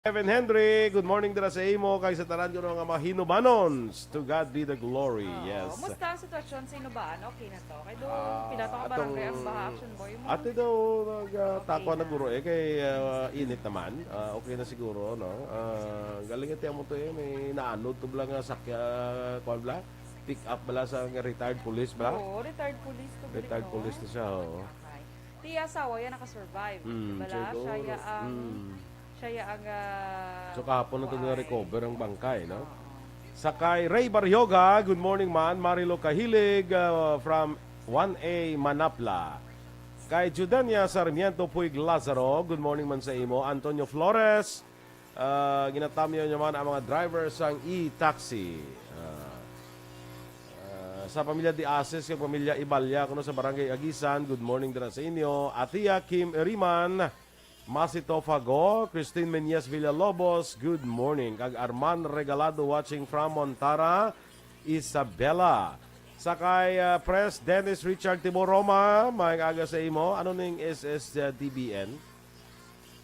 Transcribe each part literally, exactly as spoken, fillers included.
Kevin Henry, good morning dira sa imo kag sa tanan kuno nga mga Hinubanons. To God be the glory. Oo. Yes. Musta ang sitwasyon sa Hinubanon? Okay na to? Kay doon, Ah, pila to ka atong barangay ang baha, action boy mo? Ate daw, nag, ah, Okay takwa na na. guro eh, kay, ah, init naman. Ah, okay na siguro, no? Ah, galing ito mo to eh, may naanod to bala nga sakya, kwan bala? Pick up bala sa nga retired police bala? Oo, retired police to, Retired no? police to siya, oo. Okay. Tiya asawa yan nakasurvive. Mm, Di ba la? Siya siguro. ya ang, Mm. siya ya ang, ah, So, kahapon na to kuan. na-recover ang bangkay, no? Oo. Sakay Ray Barrioga, good morning man. Marilo Kahilig, ah, from one A Manapla. Kay Judenia Sarmiento Puig Lazaro, good morning man sa imo. Antonio Flores, ah, ginatamyaw niya man ang mga driver sang e-taxi. Ah, ah, sa pamilya Diases kag pamilya Ibalya, kuno sa Barangay Agisan, good morning dira sa inyo. Atia Kim Eriman, Masito Fago, Christine Menyes Villalobos, good morning. Kag Arman Regalado watching from Montara, Isabela. Sakay, ah, Pres Dennis Richard Timoroma, maayong aga sa imo. Ano ning S S D B N?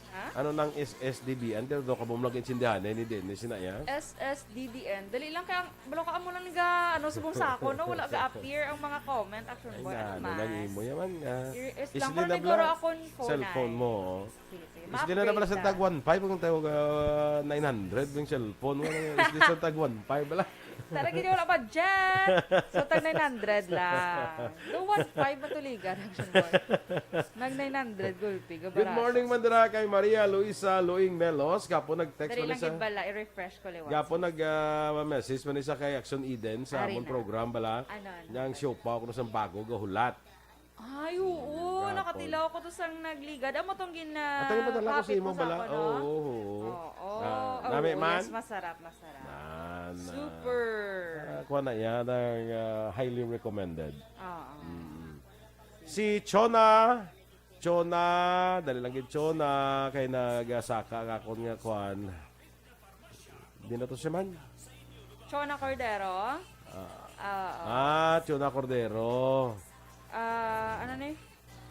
Ha? Ano nang S S D B N? Pero daw ka mo mag-intindihan eh, ni Dennis na iya. S S D B N. Dali lang kaya, balo ka amo lang nga, ano, subong sa ako, no? Wala ga-appear ang mga comment, action Ay, boy. na, Ano ano man? nang imo yaman nga? I-, is lang Isli ko na naguro bala akong phone cellphone ay. mo, oh. Sige, sige. Isli na na pala sa Ma-update tag ta. one five ang tawag, ah, nine hundred ng cellphone mo. Isli sa tag one five bala. Tara, gini wala budget. So, tag nine hundred lang. Do one five matuligan, action boy. Nag nine hundred, gulpi, Good gabaraso. morning, Mandra, kay Maria Luisa Luing Melos. Gapo nag-text Dali man lang isa. gid bala, i-refresh ko liwat. Gapo nag, ah, message man isa kay Action Eden sa Ari amon na. program bala. Ano, ano? Niyang show pa ako sa bago gahulat. Ay, oo. Gapon. Nakatilaw ko to sang nagligad. Amo tong gin, ah, At ang ipadala ko sa copy imo ko sa bala. ako, no? Oo, oo, oo. Oo. Ah, Oh, nami man? yes, masarap, masarap. Nan, ah, Super. ah, kuha na yan ang, ah, highly recommended. Oo. Mm. Si Chona, Chona, dali lang gid Chona, kay nagasaka ang akon nga kuan. Di na to siya man. Chona Cordero? Ah. Ah, oo. Ah, Chona Cordero. Ah, ano ni?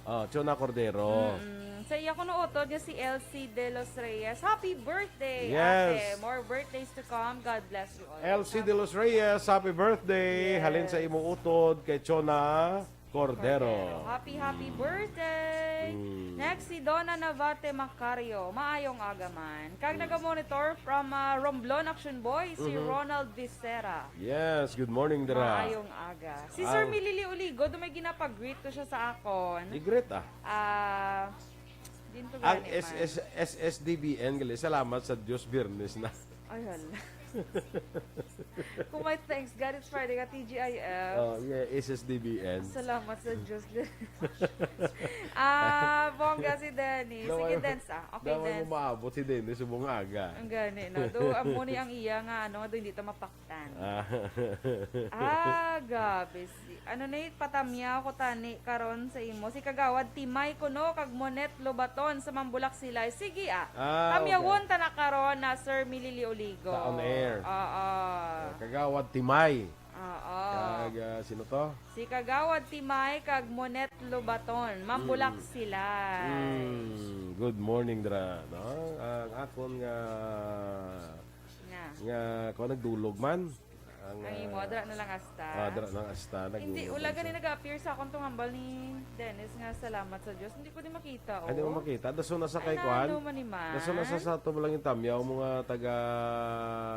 Oh, Chona Cordero. Mm-mm. Sa iya kuno utod nga si Elsie De Los Reyes. Happy birthday, Yes. ate. More birthdays to come. God bless you all. Elsie De Los Reyes, happy birthday. Yes. Halin sa imo utod kay Chona Cordero. Cordero. Happy, happy Mm. birthday! Mm. Next, si Donna Navate Macario. Maayong aga man. Kag Mm. naga-monitor from, ah, Romblon Action Boy, si Mhm. Ronald Vicera. Yes, good morning, dira. Maayong aga. Si Sir Ang Milili Uligo, do may ginapag-greet to siya sa akon. I-greet, ah. Ah, din to Ang gani man. S S, S S D B N, gali, salamat sa Diyos, Biyernes na. Ay, hala. Kung may thanks God, it's Friday ka, T G I F. Oh, yeah, S S D B N. Salamat sa Diyos. Ah, bongga si Dennis. Sige, Daway, Dens, ah. Okay, daway Dens. mo maabot si Dennis subong aga. Ang gani na. Do, amo ni ang iya nga, ano, do hindi ta mapaktan. Ah. Ah, gabi. Si, ano ni, patamyaw ko tani karon sa imo. Si Kagawad Timay kuno kag Monet Lobaton sa Mambulak Silay. Sige, ah. Ah, Tamyawon okay. ta na karon na Sir Milili Oligo. Sa on air. Oo. Kagawad Timay. Oo. Kag, ah, sino to? Si Kagawad Timay kag Monet Lobaton. Mambulak Mm. Silay. Mm. Good morning, dra. No? Ang akon nga, Nga. nga, kung nagdulog man. Ang, Ang imo, ah, dra na lang asta. Ah, dra lang asta, Hindi, nagdulog wala man gani siya. nag-appear sa akong tungambal ni Dennis nga salamat sa Diyos. Hindi ko din makita, Ay, di mo oh. makita. Daso na sa Ay, kay na, Kwan. ano man ni man? Daso na sa, sa to lang yung tamyaw, mga taga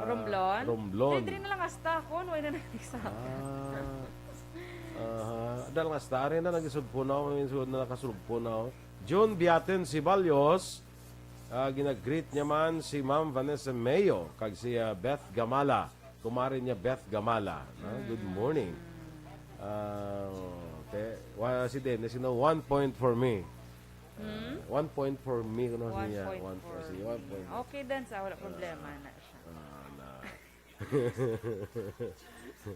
Romblon? Romblon. Hindi, diri na lang asta ako. Wala na nag-isa. Ah. Aha. Dahil nga asta, ari na nagisugpo na ako. May sunod na nakasugpo na ako. June Biaten Sibalyos, ah, ginag-greet niya man si Ma'am Vanessa Mayo, kag si, ah, Beth Gamala. Kumare niya Beth Gamala, no? Good Mm. morning. Ah, okay. Wa-, si Dennis, you know, one point for me. Hmm? Ah, one point for me, kuno One niya. point One for for, sige, me. one point. Okay, Dennis, ah, wala problema na siya. Ah, na.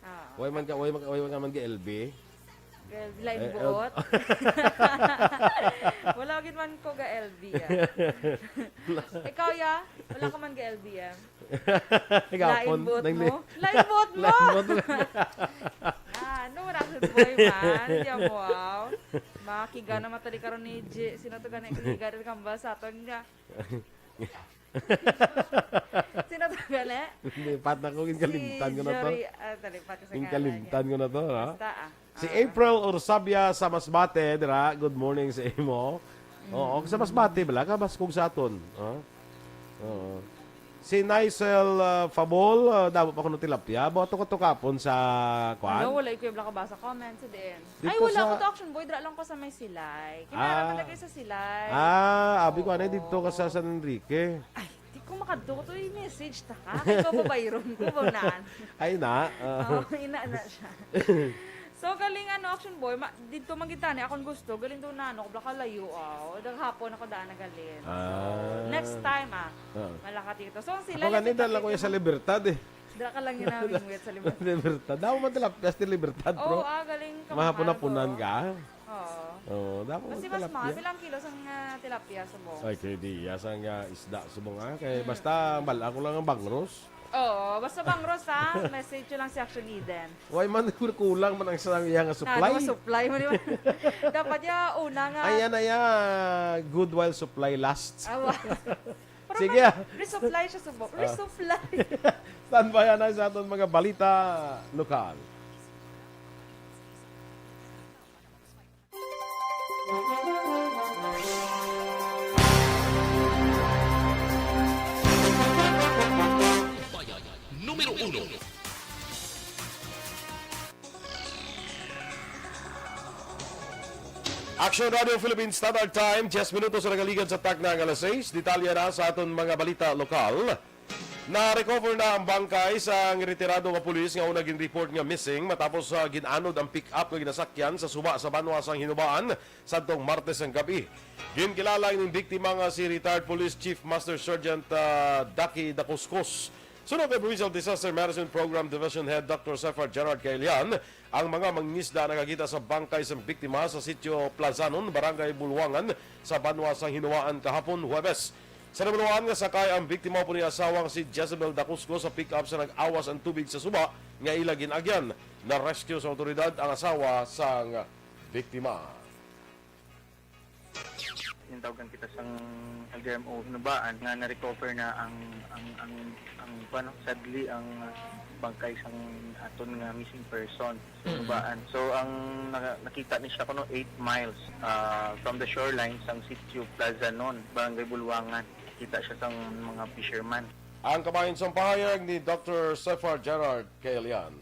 Ah. Way man ka, way man ka, way man ka man ga-L B? Girl, lain Eh, buot. Wala gid man ko ga-L B, ah. Ikaw, ya? Wala ka man ga-L B, ah? Gapon, Lain buot nang mo? li- Lain buot mo? Lain buot mo. Ah, no, wala ka boy man. Hindi ako, wow. Makiga na matali karon ni J-, sino to gani? Kiga rin kambal sa aton nga. Sino to gani? Hindi, pat na ko, ginkalimtan ko na to. Jory, ah, talipat ko sa ngalan niya. Ginkalimtan ko na to, ha? Basta, ah. Si April Orsabia sa Masbate, dira, good morning sa imo. Oo, sa Masbate, bala ka, mas kung sa aton. Ha? Oo. Si Nicel ah, Fabol, ah, damo pa kuno tilapia. Buhat ko to kapon sa, kuan? Ano, wala ko yung nakabasa comment sa diin. Ay, Dito wala sa- ko to, Action Boy. Dira lang ko sa may Silay. Kaya Ah. meron man lagi sa Silay. Ah, abi ko, ano, Oo. dito ka sa San Enrique. Ay, di ko makadto. Ito yung message ta ka. Kaya ko pabayron ko, ba naan? Ay na. ah. Oo, ina na siya. So, galing ano, Action Boy, ma, dito man kita ni akong gusto, galing doon na, ano, kabla ka layo, ah. O, daghapon ako daan na galing. So, Ah. next time, ah, Ah. malakat dito. So, ang Silay, Ako gani, nasa dala ko Cavite sa na. Libertad eh. Dira ka lang ginamingwit sa Libertad. Libertad. Damo man tilapia sa Libertad, Oo, bro. ah, galing ka. Mahapon-hapunan ka. Oo. Oo, damo Kasi man mas mahal. tilapia. Pila ang kilo sang ah, tilapia sa mo? Ay, kay di, ya, sang ah, isda subong, ah. Kay Mm. basta, bal-a ko lang ang bangros. Oo, basta bangros, ha? Message nyo lang si Action Eden. Why man, kulang man ang sa iya nga supply. Nano supply mo, di ba? Dapat ya, una nga. Ayan na ya, good while supply lasts. Awa. Pero Sige, may ah. Resupply siya subong. Resupply. Standby na sa aton mga balita lokal. Bayan Numero Uno. Action Radio Philippines Standard Time, diyes minutos na nagaligad sa takna nga alas sais. Detalye na sa aton mga balita lokal. Na-recover na ang bangkay sang retirado nga pulis nga una gin-report nga missing matapos sa gin-anod ang pick-up nga ginasakyan sa suba sa banwa sang Hinubaan sadtong Martes ang gab-i. Ginkilala ining biktima nga si retired Police Chief Master Sergeant ah, Daki Dakuskus. Suno kay Provincial Disaster Management Program Division Head Doctor Sefar Gerard Kailian, ang mga mangingisda nakakita sa bangkay sang biktima sa Sitio Plazanon, Barangay Buluangan, sa banwa sang Hinubaan kahapon, Huwebes. Sa nabaluan nga sakay ang biktima upod ni asawa nga si Jezebel Dakuskus sa pick-up sa nag-awas ang tubig sa suba nga ila gin-agyan. Na-rescue sa awtoridad ang asawa sang biktima. Nintawgan kita sang L G M O Hinubaan nga na-recover na ang ang ang ang kuwan, sadly ang bangkay sang aton nga missing person sa Hinubaan. So ang naka- nakita ni siya kuno eight miles ah, from the shoreline sang Sitio Plazanon, Barangay Buluangan. Nakita siya sang mga fisherman. Ang kabahin sang pahayag ni Doctor Sefar Gerard Kailian.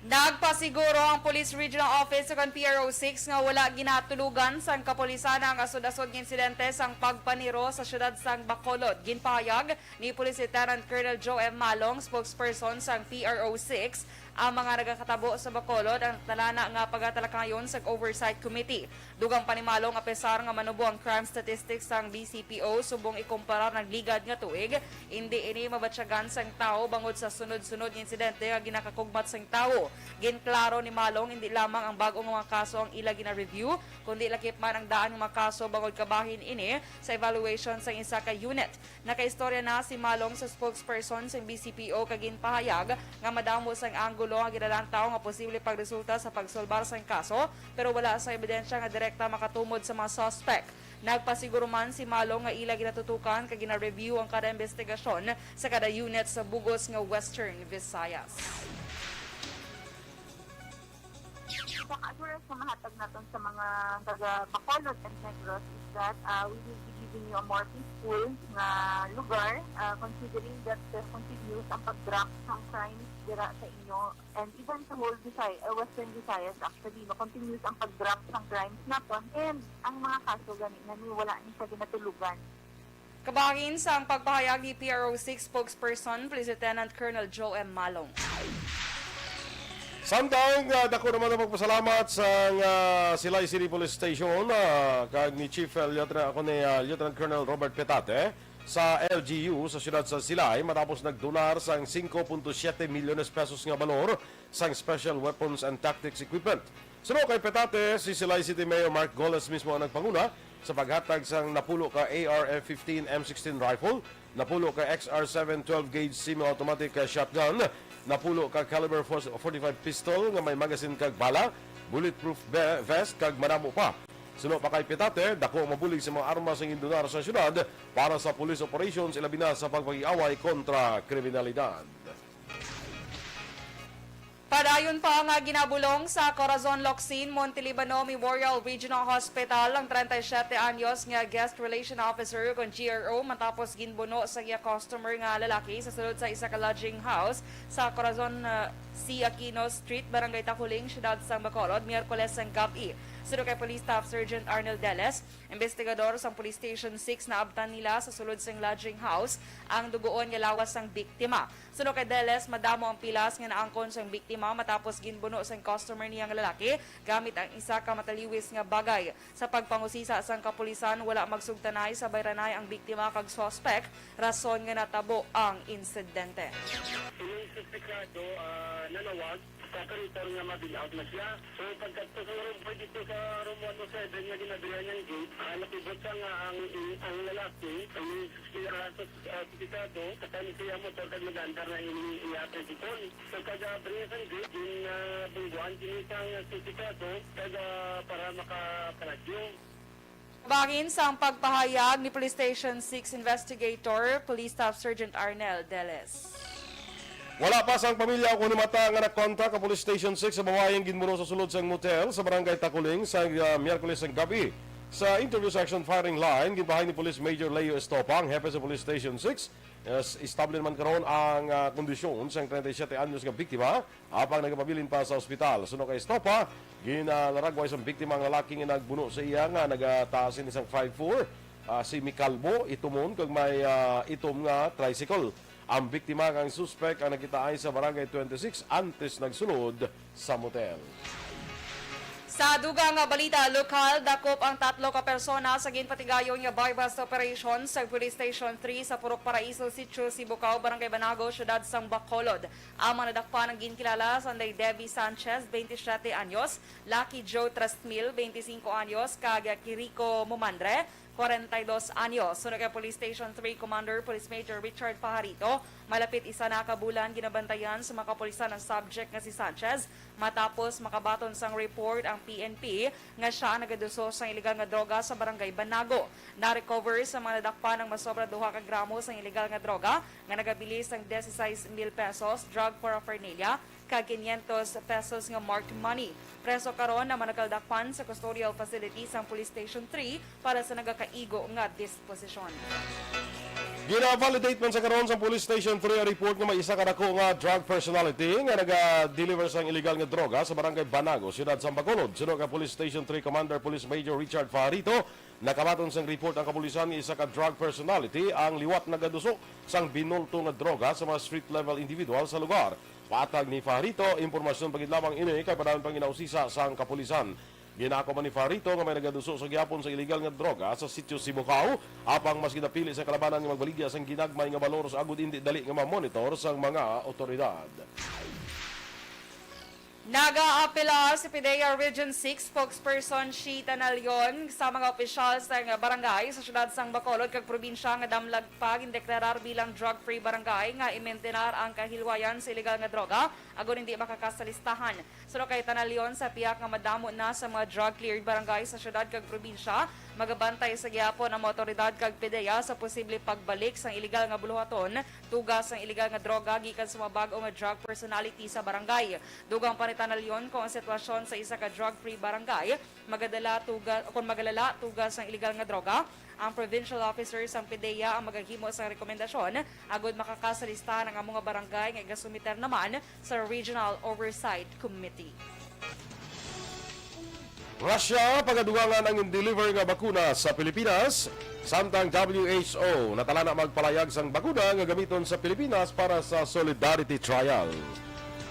Nagpasiguro ang Police Regional Office ug ang P R O six nga wala ginatulugan sang kapulisan ang asod-asod nga insidente sang pagpaniro sa siyudad sang Bacolod. Ginpahayag ni Police Lieutenant Colonel Joe M. Malong, spokesperson sang P R O six, ang mga nagakatabo sa Bacolod ang talana nga pagatalakayon sa Oversight Committee. Dugang pa ni Malong, apisar nga manubo ang crime statistics sang B C P O subong ikumpara nagligad nga tuig, indi ini mabatyagan sang tawo bangod sa sunod-sunod nga insidente nga ginakakugmat sang tawo. Ginklaro ni Malong, indi lamang ang bag-o nga mga kaso ang ila gina-review, kundi lakip man ang daan nga mga kaso bangod kabahin ini sa evaluation sang isa ka unit. Nakaistorya na si Malong sa spokesperson sang B C P O kag ginpahayag nga madamo sang anggulo nga ginalantaw nga posible pagresulta sa pagsolbar sang kaso, pero wala sang ebidensya nga direkta makatumod sa mga suspek. Nagpasiguro man si Malong nga ila ginatutukan kag gina-review ang kada investigasyon sa kada unit sa bug-os nga Western Visayas. Isang assurance nga mahatag naton sa mga taga Bacolod and Negros is that uh, we will be giving you a more peaceful nga lugar, uh, considering that uh, continuous ang pag-drop ng crimes dira sa inyo and even sa whole Visay- uh, Western Visayas actually, no, continuous ang pag-drop ng crimes naton and ang mga kaso gani nga ni wala ni siya ginatulugan. Kabahin sang pagpahayag ni P R O six spokesperson Police Lieutenant Colonel Joe M. Malong. Samtang ah, dako naman ang pagpasalamat sa ah, Silay City Police Station ah, kag ni Chief ah, Lieutenant, ako ni ah, Lieutenant Colonel Robert Petate sa L G U sa siyudad sa Silay matapos nagdonar sang singko punto siyete milyones pesos nga balor sang special weapons and tactics equipment. Suno kay Petate, si Silay City Mayor Mark Goles mismo ang nagpanguna sa paghatag sang napulo ka A R fifteen M sixteen rifle, napulo ka X R seven twelve gauge semi-automatic shotgun, napulo ka caliber forty-five pistol nga may magazine kag bala, bulletproof be- vest kag madamo pa. Suno pa kay Petate, dako ang mabulig sa mga armas nga gindonar sa syudad para sa police operations, ilabi na sa pagpakig-away kontra kriminalidad. Padayon pa nga ginabulong sa Corazon Locsin, Montelibano Memorial Regional Hospital ang treinta y siete anyos nga Guest Relation Officer kon G R O matapos ginbuno sa iya customer nga lalaki sa sulod sa isa ka lodging house sa Corazon, uh, C. Aquino Street, Barangay Taculing, Siyudad sang Bacolod, Miyerkules sang gab-i. Suno kay Police Staff Sergeant Arnel Deles, investigador sang Police Station six, naabtan nila sa sulod sang lodging house ang dugoon nga lawas sang biktima. Suno kay Deles, madamo ang pilas nga naangkon sang biktima matapos ginbuno sang customer niya nga lalaki gamit ang isa ka mataliwis nga bagay. Sa pagpangusisa sang kapulisan, wala magsugtanay sa bayranay ang biktima kag suspek, rason nga natabo ang insidente. Ining suspekado, ah, nanawag sa kariton nga ma-bail out na siya. So, pagkadto sa room four dito sa room one oh seven nga ginabrihan niyang gate, ah, nakibot siya nga ang, ang lalaki, ang, ah, sus-, ah, suspekado, sakay ni siya motor kag nag-andar na ini iya tricycle. So, pag-abri niya sang gate, gin, ah, bungguan kini sang suspekado, kag, ah, para makaparadyo. Bahin sang pagpahayag ni Police Station six Investigator, Police Staff Sergeant Arnel Deles. Wala pa sang pamilya o kon himata nga nakontak ang Police Station six sa babayi nga ginbuno sa sulod sang motel sa Barangay Taculing sa, ah, Miyerkules sang gab-i. Sa interview sa Action Firing Line, ginbahin ni Police Major Leo Estopa, ang hepe sa Police Station six, nga s-, estable naman karon ang, ah, kondisyon sang treinta y siete anyos nga biktima. Apang nagapabilin pa sa ospital. Suno kay Estopa, ginalaragway sang biktima ang lalaki nga nagbuno sa iya nga nagataas sini sang five four, ah, semikalbo, itumon kag may, ah, itom nga tricycle. Ang biktima kag ang suspek ang nakitaay sa Barangay twenty-six antes nagsulod sa motel. Sa dugang nga balita lokal, dakop ang tatlo ka persona sa ginpatigayon nga buy-bust operation sa Police Station three sa Purok Paraiso, Sitio Sibucao, Barangay Banago, Siyudad sang Bacolod. Ang mga nadakpan ang ginkilala sanday Debbie Sanchez, twenty-siete anyos, Lucky Joe Trastmil, twenty-cinco anyos, kag Kiriko Momandre, forty-dos anyos. Suno kay Police Station three Commander Police Major Richard Pajarito, malapit isa na ka bulan ginabantayan sa mga kapulisan ang subject nga si Sanchez, matapos makabaton sang report ang P N P nga sia ang nagaduso sang iligal nga droga sa Barangay Banago. Na-recover sa mga nadakpan ang masobra duha ka gramo sang iligal nga droga nga nagabilis sang dieciséis mil pesos, drug paraphernalia, kag quinientos pesos nga marked money. Preso karon ang mga nagkadakpan sa custodial facility sang Police Station three para sa nagakaigo nga disposisyon. Gina-validate man sa karon sa Police Station three ang report nga may isa ka dako nga drug personality nga naga-deliver sang iligal nga droga sa Barangay Banago, Siyudad sang Bacolod. Suno kay Police Station three Commander Police Major Richard Fajarito, nakabaton sang report ang kapulisan nga isa ka drug personality ang liwat nagaduso sang binulto nga droga sa mga street level individual sa lugar. Patag ni Fajarito, impormasyon pa gid lamang ini kay padayon pang ginausisa sang kapulisan. Ginako man ni Fajarito nga may nagaduso sa gihapon sa iligal nga droga sa Sitio Sibucao, apang mas ginapili sa kalabanan nga magbaligya sang ginagmay nga balor sa agod indi dali nga ma-monitor sang mga awtoridad. Nagaapela si PDEA Region six spokesperson Shi Tanalion sa mga opisyal sa barangay sa siyudad sang Bacolod kag probinsya nga damlag pa gindeklarar bilang drug-free barangay nga imintenar ang kahilwayan sa iligal nga droga agod hindi makakasalistahan. Suno kay Tanalion, sa pihak nga madamo na sa mga drug-cleared barangay sa siyudad kag probinsya, magabantay sa gihapon ang mga awtoridad kag PDEA sa posible pagbalik sang iligal nga buluhaton, tuga sang iligal nga droga gikan sa mga bag-o nga drug personality sa barangay. Dugang pa ni Tanalion, kung ang sitwasyon sa isa ka drug-free barangay magadala tuga, kung magalala tuga sang iligal nga droga, ang provincial officer sang PDEA ang magahimo sang rekomendasyon agod makakasalistahan ang amo nga barangay nga igasumiter naman sa Regional Oversight Committee. Russia pagadugangan ang deliver nga bakuna sa Pilipinas, samtang W H O natalana magpalayag sang bakuna nga gamiton sa Pilipinas para sa solidarity trial.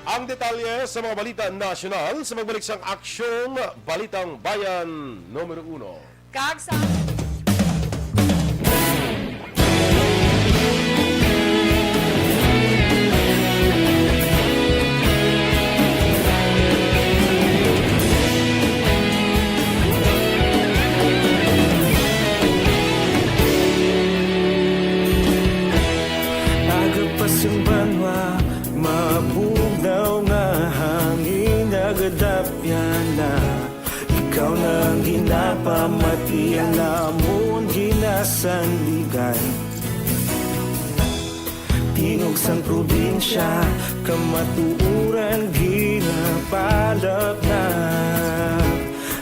Ang detalye sa mga balita nasyonal sa magbalik sang Aksyong Balitang Bayan numero uno. Kag sa Agapas ang banwa, mabugnaw nga hangin, nagadapyan na. Ikaw na ang ginapa Mati ang namon ginasandigan. Tingog sang probinsya, kamatuoran ginapalapnag.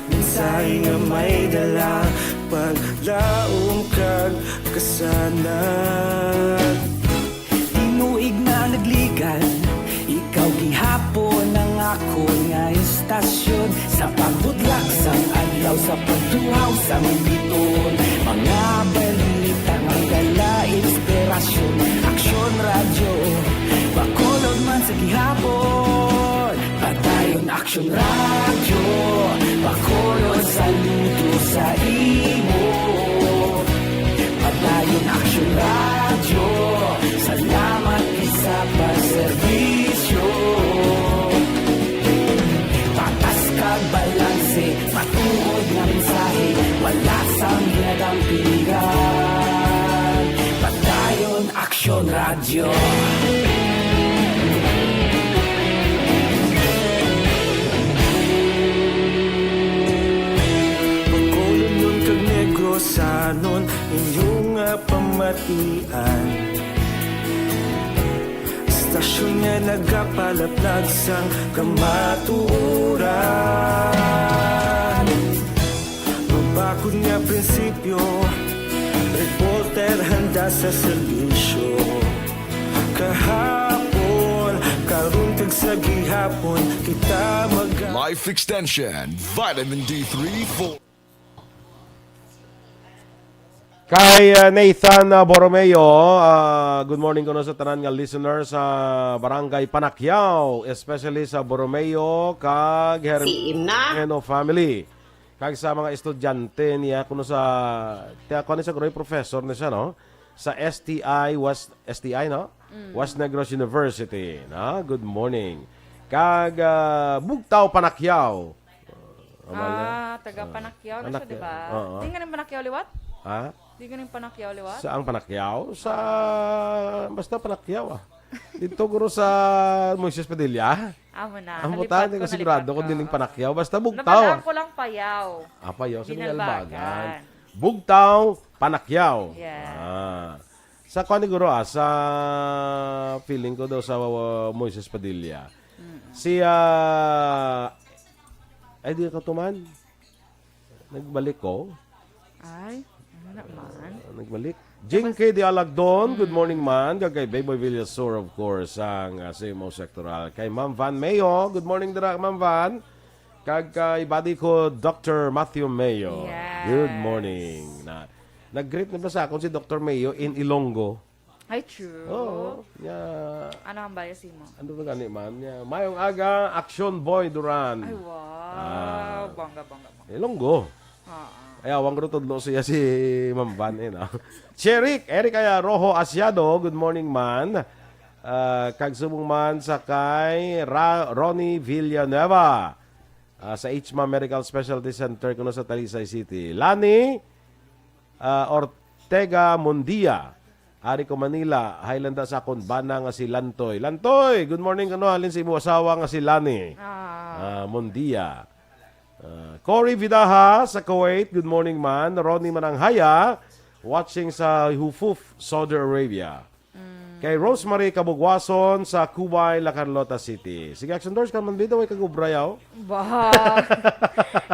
Mensahe nga may dala, paglaom kag kasanag. Tinuig na nagligan, ikaw gihapon ang akon nga istasyon. Sa pagbudlak sang adlaw, sa pagtuhaw sang biton, mga balita nga dala inspirasyon. Aksyon Radyo, Bacolod man sa gihapon. Padayon Aksyon Radyo, Bacolod, saludo sa imo. Padayon Aksyon Radyo, salamat sa pagserbisyo. Patas kag balanse, matuod nga mensahe, wala sang ginadampigan. Padayon Aksyon Radyo. Bacolodnon kag Negrosanon, inyo nga pamatian. Istasyon nga nagapalaplag sang kamatuoran. Mabakod nga prinsipyo, reporter handa sa serbisyo. Kahapon, karon kag sa gihapon, kita mag- Life Extension, Vitamin D three for Kay, uh, Nathan, uh, Borromeo, uh, good morning kuno sa tanan nga listeners sa Barangay Panakyaw, especially sa Borromeo kag Hermeno family, kag sa mga estudyante niya kuno sa, tiya-, kuan ni siya, kuno professor ni siya, no? Sa S T I, West, S T I, no? West Negros University, na? Good morning. Kag, uh, Bugtaw, Panakyaw. Amal na. Ah, taga Panakyaw na siya, di ba? Oo. Di nga ning Panakyaw liwat? Ha? Di nga ning Panakyaw liwat? Sa ang Panakyaw? Sa, basta Panakyaw, ah. Dito, guro, sa Moises Padilla. Amo na, Ang buta, di ko sigurado kung dining Panakyaw. Basta Bugtaw, ah. Nabalaan ko lang Payaw. Ah, Payaw. Sa Binalbagan. Bugtaw, Panakyaw. Yes. Ah. Sa kuan, guro, ah, sa feeling ko daw sa, uh, Moises Padilla. Si, ah, ay, di ka tuman. Nagbalik ko. Ay, ano naman? Ah, nagbalik. Jing K de Alagdon, good morning, man. Kag kay Beboy Villasor, of course, ang, ah, C M O Sectoral. Kay Ma'am Van Mayo, good morning dira, Ma'am Van. Kag kay buddy ko, Doctor Matthew Mayo. Yes. Good morning. Na, nag-greet na ba sa akon si Doctor Mayo in Ilonggo? Ay, true. Oo. Nya, Ano ang bias mo? Ano ba gani, ma'am? Nya, mayong aga, Action Boy Duran. Ay, wow. Ah. Bongga, bongga, bongga. Ilonggo. Oo. Ay, awang ro tudlo siya si Ma'am Van, eh, no? Cherik, Eric, ay, ah, Rojo Asiado, good morning, man. Ah, kag subong man sa kay Ra-, Ronnie Villanueva, ah, sa H M A Medical Specialty Center kuno sa Talisay City. Lani, ah, Ortega Mundia, ari ko Manila, Highland sa akon bana nga si Lantoy. Lantoy, good morning kuno, halin sa imo asawa nga si Lani. Ah. Ah, Mundia. Ah, Cory Vidaha sa Kuwait, good morning, man. Ronnie Mananghaya, watching sa Hufuf, Saudi Arabia. Mm. Kay Rosemary Kabugwason sa Cubay, La Carlota City. Sige, Action Doors, ka man bitaw, ay kag-ubra, yaw. Ba?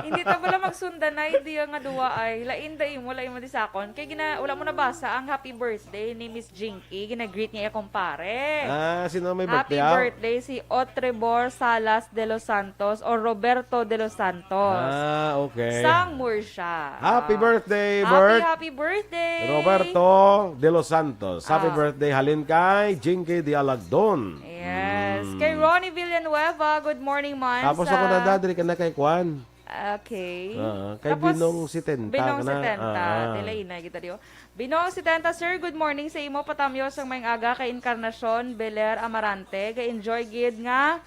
Hindi ta pala magsundanay, di nga duwa ay. Lain da imo, lain mo di sakon. Kay gina-, wala mo nabasa ang happy birthday ni Miss Jinky. Gina-greet niya iya kumpare. Ah, sino may birthday, ah? Happy birthday si Otrebor Salas de los Santos o Roberto de los Santos. Ah, okay. Sang Murcia. Happy birthday, Happy, Bert. Happy birthday. Roberto de los Santos. Happy Ah. birthday, halin kay Jinky de Alagdon. Yes. Mm. Kay Ronnie Villanueva, good morning, man. Tapos sa ako na, Dad, diri ka na kay Kwan. Okay. Ah, kay Tapos, Binong setenta Binong ka na. setenta. Ah, ah. Delay na kita diyo. Binong setenta, sir, good morning sa imo. Patamyo sang maayong aga kay Encarnacion Beler Amarante. Ga-enjoy gid nga,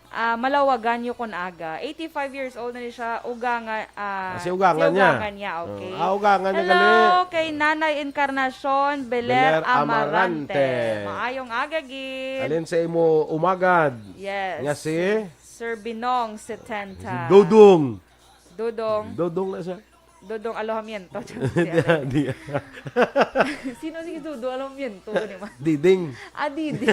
ah, malawagan niyo kun aga. Eighty-five years old na ni siya. Uga nga, ah, Ah, si ugangan si niya. ugangan niya, okay. Oh, ah, ugangan niya Hello, gali. kay Nanay Encarnacion Beler Beler Amarante. Amarante. Maayong aga gid. Alin sa imo umagad? Yes. Nga si? Sir Binong setenta. Si Dodong. Dodong. Dodong na siya. Dodong Alojamiento. Di, di. Sino si Dodong Alojamiento? Ano man? Diding. Ah, Diding.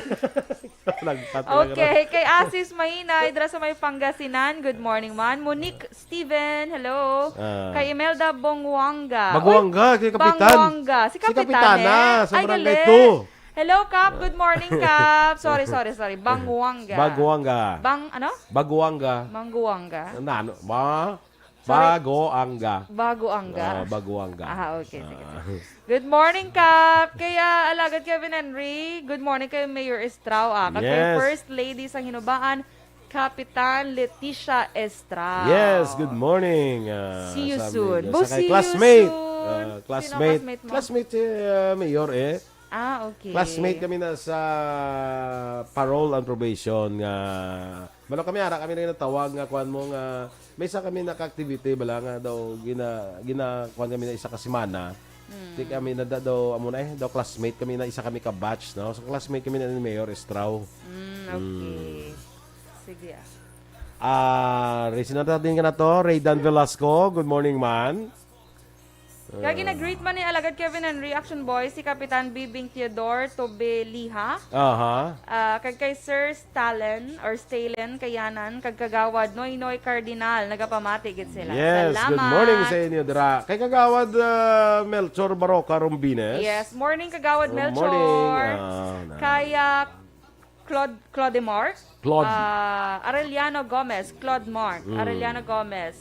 Nagpatulog na. Okay, kay Asis Mahina, idra sa may Pangasinan. Good morning, man. Monique Steven, hello. Ah. Kay Imelda Bonguanga. Baguanga, Oy, kay Kapitan. Banguanga. Si Si Kapitan, Kapitana, eh. Sa Ay, Barangay gali. Two. Hello, Kap. Good morning, Kap. Sorry, sorry, sorry. Banguanga. Baguanga. Bang, ano? Baguanga. Manguanga. Na, ano? Ba? Sorry. Bagoanga. Bagoanga. Ah, Bagoanga. Ah, okay. Sige, Ah. sige. Good morning, Kap. Kay, ah, Alagad Kevin Henry. Good morning kay Mayor Estrao, ah. Kag kay Yes. First Lady sang Hinubaan, Kapitan Leticia Estrao. Yes, good morning, ah, See you sa soon. Mayor. Bo, Sa kay see you classmate. soon. Ah, Sino classmate. classmate mo? Classmate si, ah, Mayor, eh. Ah, okay. Classmate kami na sa parole and probation nga, balo kami, ara kami na natawag nga kuan mo nga may isa kami naka-activity bala nga daw gina, gina kuan kami na isa ka semana. Mm. Di kami na da-, daw amo na eh, daw classmate kami na isa kami ka batch, no? So classmate kami na ni Mayor Estrao. Mm, okay. Mm. Sige, ah. Ah, reason na din ka na to, Raydan Velasco. Good morning, man. Kag gina-greet man ni Alagad Kevin and Reaction Boy si Kapitan Bibing Theodore Tobeliha. Aha. Ah, kag kay Sir Stalin or Stalin Kayanan, kag Kagawad Noynoy Cardinal, nagapamati gid sila. Yes, good Salamat. morning sa inyo, dira. Kay Kagawad, ah, Melchor Baroca Rombines. Yes, morning, Kagawad Good Melchor. morning. Ah, na. Kay, ah, Claude, Claudemar. Claude. Ah, Arellano Gomez, Claude Mark, Mm. Arellano Gomez.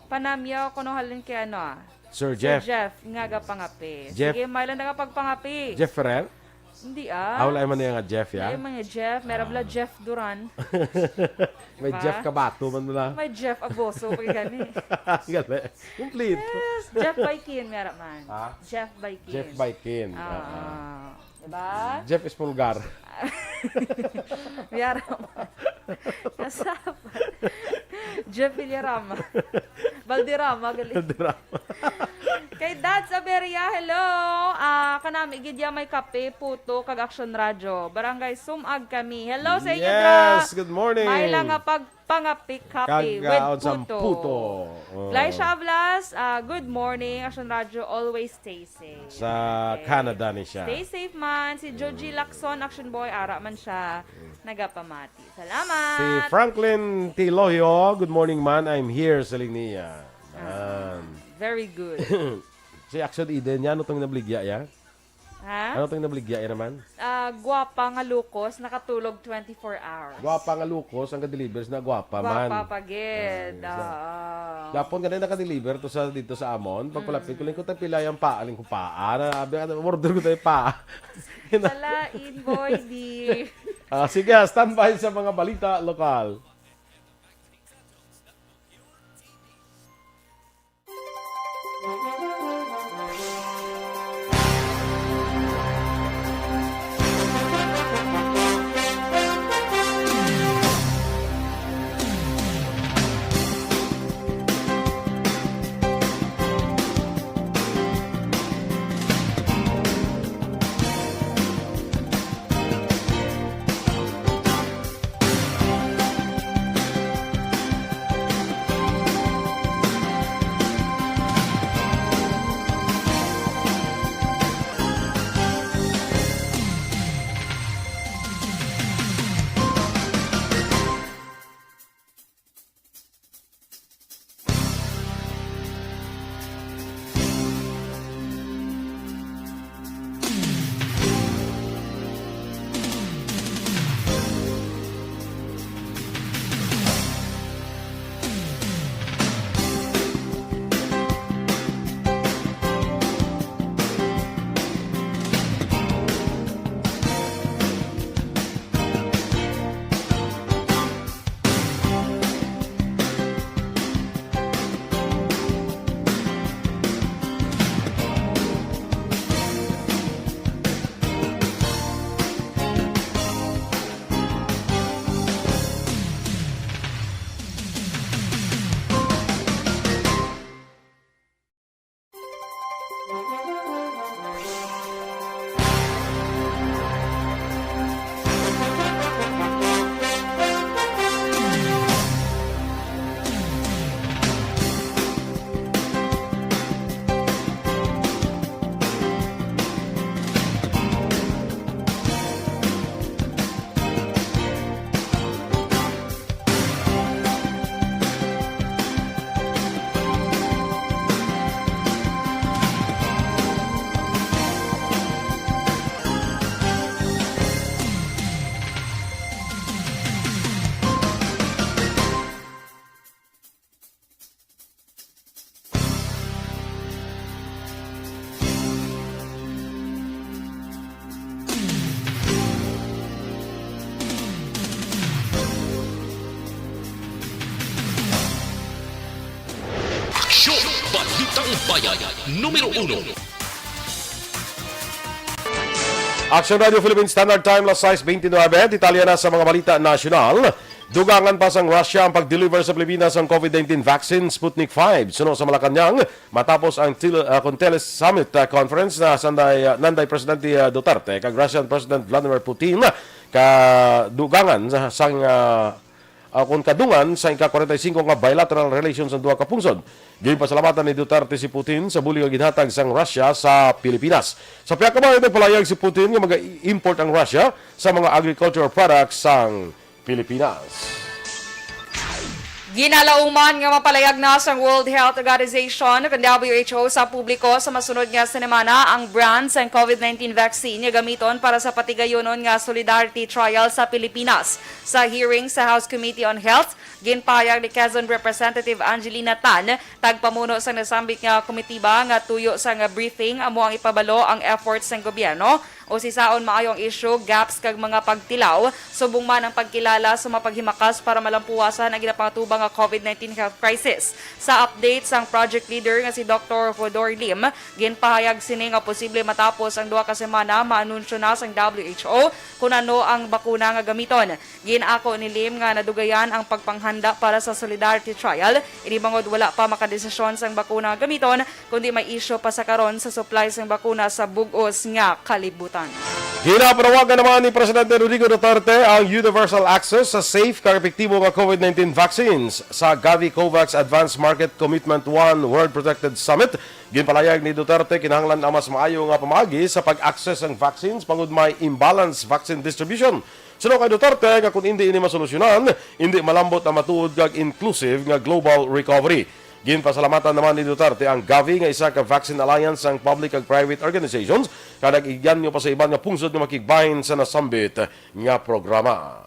Panamyo kuno halin kay ano, ah, Sir Sir Jeff. Jeff, nga gapangapi. Jeff. Sige, may lang nga pagpangapi. Jeff Ferrer? Hindi, ah. Ah, wala man niya nga Jeff, ya? Wala man nga Jeff. Meron bala Ah. Jeff Duran. May Diba? Jeff Kabato man bala. May Jeff Aboso, pag gani. Gali. Complete. Yes, Jeff Baikin, meron man. Ha? Jeff Baikin. Jeff Baikin. Ah, Ah. ah. Diba? Jeff Espulgar. Villarama. Kasama. Jeff Villarama. Valderrama, gali. Valderrama. Kay Dads Aberia, hello. Ah, kanami gid ya may kape, puto, kag Action Radio. Barangay Sumag kami. Hello sa inyo, dra. Yes, good morning. May lang nga pag Pangapi-kapi Kag, with ah, unsang puto. puto. Oh. Glycia Ablas, ah, good morning. Action Radio, always stay safe. Sa Okay. Canada ni siya. Stay safe man. Si Joji Mm. Lacson, Action Boy, ara man siya. Mm. Nagapamati. Salamat. Si Franklin Tilohio, "Good morning, man. I'm here," sa linya. Ah, Man. very good. Si Action Eden, yan, ano tong nabligya, ya? Ha? Ano tong nabligya, ya naman? Ah, gwapa nga lukos, nakatulog twenty-four hours. Gwapa nga lukos, ang ga-deliver na gwapa man. Gwapa pa gid. Ah, yes. Oo. Gapon ka na naka-deliver to sa, dito sa amon. Pagpalapit ko, Mm. lingkod tayo pila yung paa, lingkod paa. Na, abi, ano, order ko tayo paa. Salain, boy, di. Ah, sige, standby sa mga balita lokal. Ang bayan numero uno. Action Radio Philippine Standard Time, las sais bente nuebe. Detalye na sa mga balita nasyonal. Dugangan pa sang Russia ang pag-deliver sa Pilipinas sang COVID nineteen vaccine Sputnik five. Suno sa Malacañang, matapos ang til-, ah, Conteles Summit, ah, Conference na sanday, ah, nanday Presidente, ah, Duterte kag Russian President Vladimir Putin, kadugangan sa, sang, ah, ah, kon kadungan sa ika-kwarenta y singko nga bilateral relations sang duha ka pungsod. Ginpasalamatan ni Duterte si Putin sa bulig nga ginhatag sang Russia sa Pilipinas. Sa pihak naman, nagpalayag si Putin nga mag-import ang Russia sa mga agricultural products sang Pilipinas. Ginalauman nga mapalayag na sang World Health Organization, kag W H O, sa publiko sa masunod nga semana ang brand sang COVID nineteen vaccine nga gamiton para sa patigayunon nga solidarity trial sa Pilipinas. Sa hearing sa House Committee on Health, ginpahayag ni Quezon Representative Angelina Tan, tagpamuno sang nasambit nga komitiba, nga tuyo sang briefing amo ang ipabalo ang efforts sang gobyerno usisaon maayo ang issue, gaps kag mga pagtilaw, subong man ang pagkilala sa mga paghimakas para malampuwasan ang ginapangatubang nga COVID nineteen health crisis. Sa update sang project leader nga si Doktor Rodor Lim, ginpahayag sini nga posible matapos ang duha ka semana, maanunsyo na sang W H O kon ano ang bakuna nga gamiton. Gin-ako ni Lim nga nadugayan ang pagpanghanda para sa Solidarity Trial, ini bangod wala pa makadesisyon sang bakuna nga gamiton, kundi may isyu pa sa karon sa supply sang bakuna sa bug-os nga kalibutan. Ginapanawagan naman ni Presidente Rodrigo Duterte ang universal access sa safe kag epektibo nga COVID nineteen vaccines. Sa Gavi COVAX Advanced Market Commitment One World Protected Summit, ginpalayag ni Duterte kinahanglan ang mas maayo nga pamaagi sa pag-access sang vaccines bangod may imbalance vaccine distribution. Suno kay Duterte nga kung indi ini masolusyonan, indi malambot ang matuod kag inclusive nga global recovery. Ginpasalamatan naman ni Duterte ang Gavi nga isa ka vaccine alliance sang public kag private organizations, kag nag-iganyo pa sa iban nga pungsod nga makigbahin sa nasambit nga programa.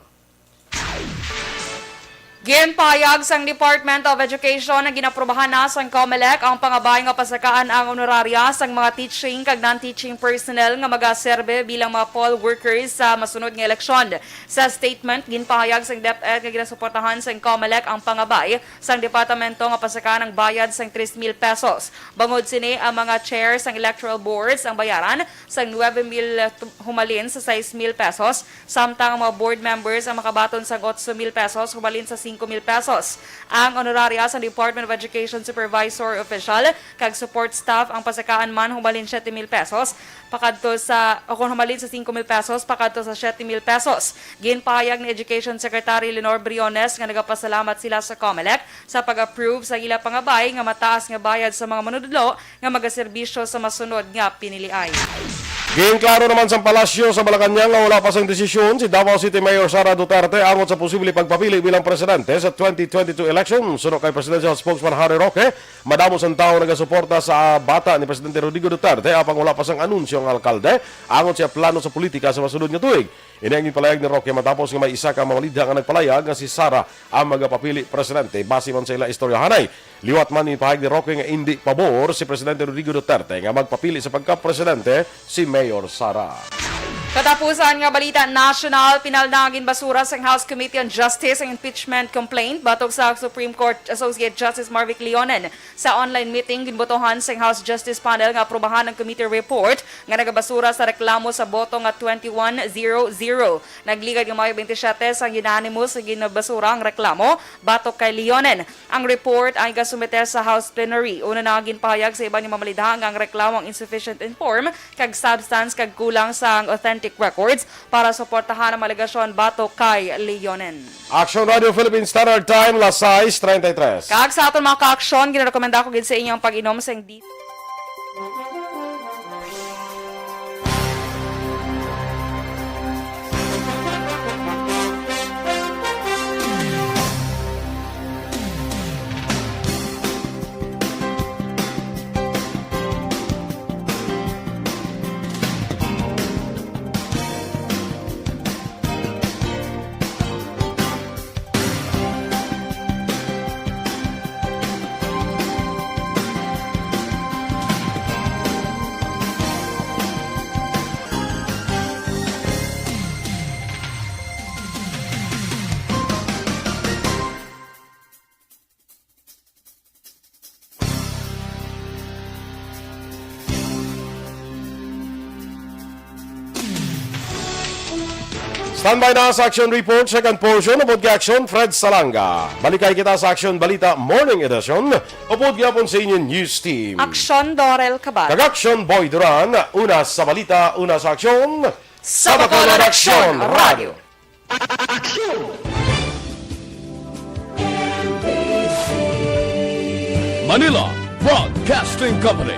Ginpahayag sang Department of Education nga ginaprobahan na sang COMELEC ang pangabay nga pasakaan ang honoraria sang mga teaching kag non-teaching personnel nga magaserbe bilang mga poll workers sa masunod nga eleksyon. Sa statement, ginpahayag sang DepEd nga ginasuportahan sang COMELEC ang pangabay sang departamento nga pasakaan ang bayad sang tres mil pesos. Bangod sini, ang mga chair sang electoral boards ang bayaran sang nuebe mil humalin sa sais mil pesos, samtang ang mga board members ang makabaton sang otso mil pesos humalin sa singko mil pesos. Ang honoraria sang Department of Education supervisor, official, kag support staff ang pasakaan man humalin siyete mil pesos pakadto sa, o kon humalin sa singko mil pesos pakadto sa siyete mil pesos. Ginpahayag ni Education Secretary Lenore Briones nga nagapasalamat sila sa COMELEC sa pag-approve sa ila pangabay nga mataas nga bayad sa mga manunudlo nga magaserbisyo sa masunod nga piniliay. Ginklaro naman sang Palasyo sa Malacañang nga wala pa sang desisyon si Davao City Mayor Sara Duterte angot sa posible pagpapili bilang presidente sa twenty twenty-two election. Suno kay Presidential Spokesman Harry Roque, madamo sang tawo nagasuporta sa bata ni Presidente Rodrigo Duterte, apang wala pa sang anunsyo ang alkalde angot sa plano sa politika sa masunod nga tuig. Ini ang ginpalayag ni Roque matapos nga may isa ka mamalidha nga nagpalayag nga si Sara ang magapapili presidente. Base man sa ila istoryahanay, liwat man ipahayag ni Roque nga indi pabor si Presidente Rodrigo Duterte nga magpapili sa pagka-presidente si Mayor Sara. Katapusan nga balita nasyonal, pinal na ang ginbasura sang House Committee on Justice ang impeachment complaint batok sa Supreme Court Associate Justice Marvic Leonen. Sa online meeting, ginbotohan sang House Justice Panel nga aprobahan ang committee report nga nagabasura sa reklamo sa boto nga twenty-one zero zero. Nagligad nga Mayo twenty-seven sang unanimous nga ginbasura ang reklamo batok kay Leonen. Ang report ang igasumite sa House Plenary. Una na nga ginpahayag sa iban nga mamalidha nga ang reklamo ang insufficient in form kag substance kag kulang sa ang authentic records para suportahan ang mga alegasyon batok kay Leonen. Action Radio Philippine Standard Time, las sais treinta y tres. Kag sa aton mga ka-aksyon, ginarekomenda ko gid sa inyo ang pag-inom sa D Standby na sa Action Report, second portion, upod kay Action Fred Salanga. Balikay kita sa Action Balita Morning Edition, upod gyapon sa inyo news team. Action Dorel Cabal. Kag Action Boy Duran, una sa balita, una sa aksyon. Sa Bacolod Action Radio. Manila Broadcasting Company.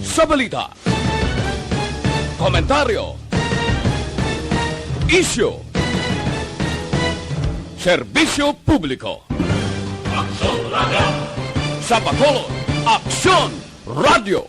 Sa balita, komentaryo, isyu, serbisyo publiko. Aksyon Radio. Sa Bacolod, Aksyon Radio.